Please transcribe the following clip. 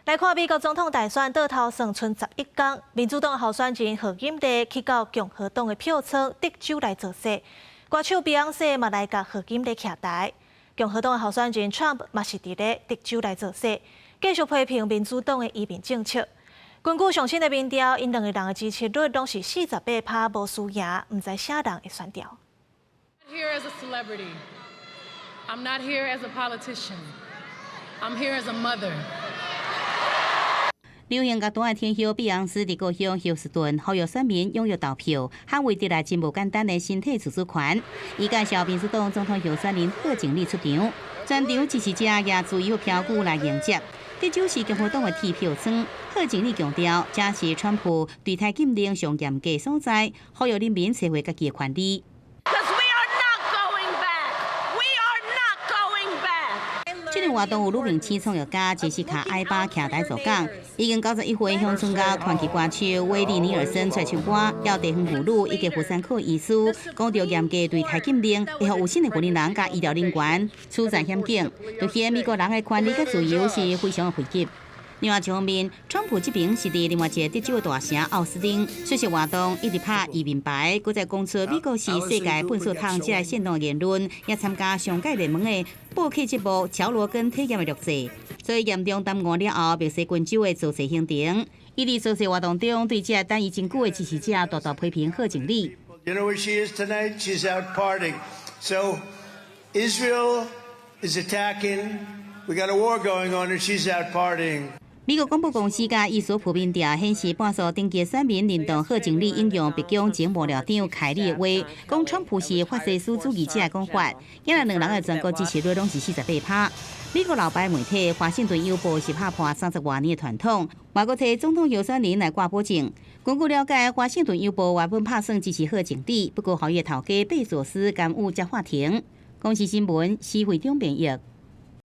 來看美國總統大選倒頭算賰11工，民主黨候選人賀錦麗去到共和黨的票倉德州來造勢，歌手碧昂斯嘛來共賀錦麗徛台。共和黨的候選人川普嘛是佇咧德州來造勢，繼續批評民主黨的移民政策。根據上新的民調，𪜶兩个人的支持率攏是48%，無輸贏，毋知啥人會選著。 Here as a celebrity. I'm not here as a politician. I'm here as a mother. 流行樂壇的天后碧昂斯佇故鄉休斯頓呼籲選民踴躍投票，捍衛得來真無簡單的身體自主權。伊介紹民主黨總統候選人賀錦麗出場，全場支持者也自由飄舉來迎接。德州是共和黨的鐵票倉，賀錦麗強調，這是川普對台禁令上嚴格所在，呼籲人民找回家己的權利。 Because we are not going back. We are not going back. 這場活動有女明星創業家傑西卡·艾巴徛台主講，已經91歲鄉村家傳奇歌手威利尼爾森出來唱歌，有地方婦女以及婦產科醫師講著嚴格對台禁令，會予有新的婦人佮醫療人員處在險境，凸顯美國人的權利佮自由是非常的危急。另外一方面，川普這邊是佇另外一个德州的大城奧斯汀出席活動，一直拍移民牌，閣再講出美國是世界糞掃桶這个煽動言論，也參加上蓋熱門的播客節目《喬羅根體驗》的錄製，所以嚴重耽誤了後，墨西哥州的造勢行程。伊佇造勢活動中，對這個等伊真久的支持者大大批評賀錦麗。 You know where she is tonight? She's out partying. So Israel is attacking. We got a war going on, and she's out partying. 美國廣播公司佮伊索普民調顯示，半數登記選民認同賀錦麗引用白宮前幕僚長凱利的話，講川普是法西斯主義者的講法。今日兩人的全國支持率攏是48%。美國老牌媒體《華盛頓郵報》是拍破30外年的傳統，嘛閣提總統候選人來掛保證。根據了解，《華盛頓郵報》原本拍算支持賀錦麗，不過予伊的頭家貝佐斯干預才喊停。公視新聞，施惠中編譯。